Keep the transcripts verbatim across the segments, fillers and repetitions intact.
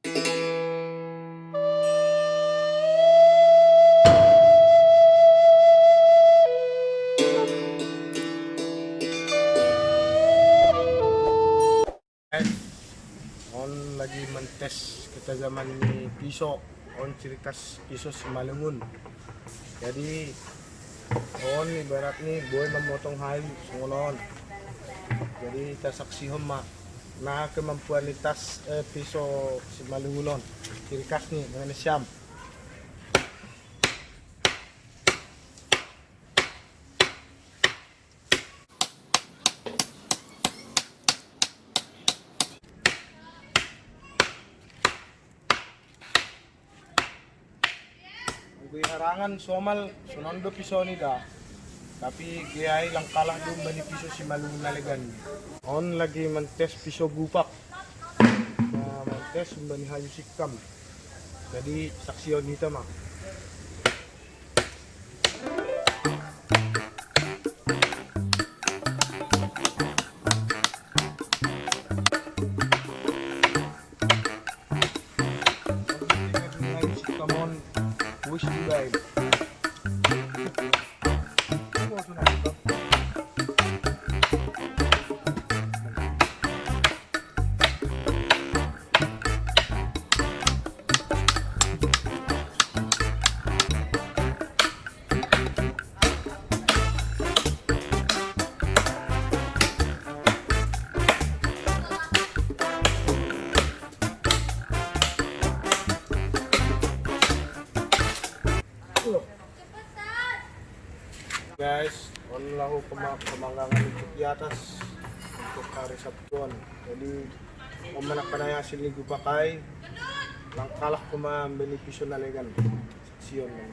On lagi mentes ketajaman ni piso, on ciri khas piso Simalungun. Jadi on ibarat ni boy memotong hayu songon on. Jadi tasaksihon ma na kemampuan ni tas, eh, piso Simalungun on. Ciri khas ni mengenai siam. Anggo i harangan somal sonon do piso ni da. Tapi geai langkalah do umbani piso Simalungun na legan. On lagi mentes piso gupak. Nah, mentes umbani hayu sikam. Jadi saksi on hita ma. Come on, push you guys. Guys, on laho pema-, pemanggangan untuk di atas untuk hari Sabtu on. Jadi, on ma nangkaning hasil ni gupak ai, langkalah on ma umbani piso na legan. Saksi on ma.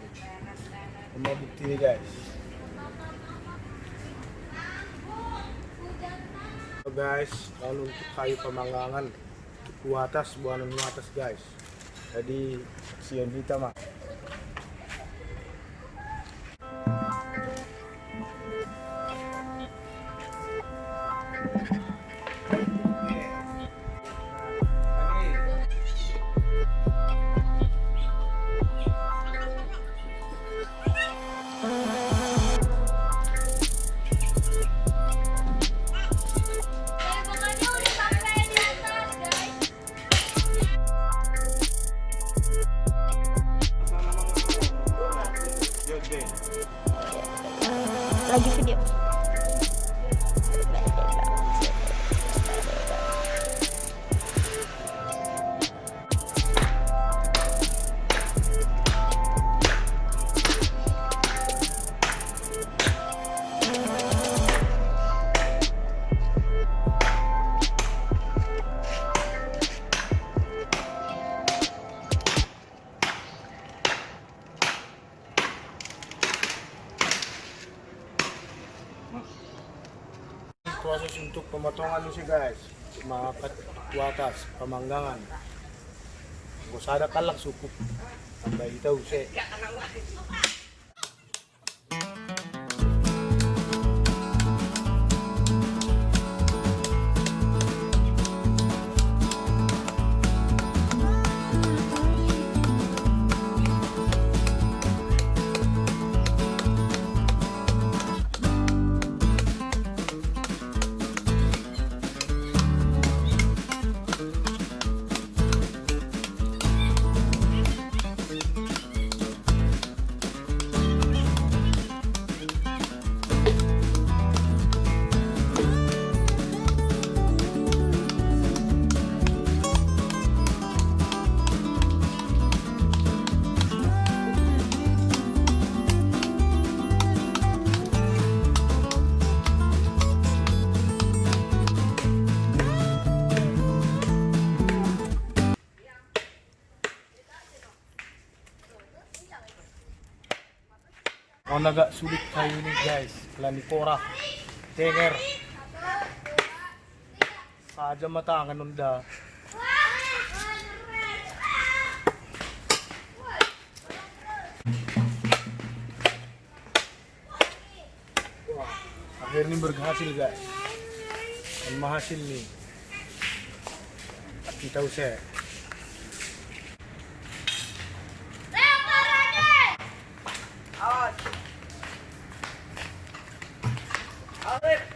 On ma bukti ni, guys. So guys, on untuk hayu pemanggangan. Untuk di atas, boanon di atas, guys. Jadi, saksi on hita ma. Lagi video. Proses untuk pemotongan ni, guys, mangangkat tu atas pemanggangan. Anggo sada kalak cukup. Tambah hita use. On agak sulit hayu ni, guys, alani korah, tenger. Saja ma tangan on da. Wah, akhirnya berhasil, guys. On ma hasil ni. Hita use. A ver,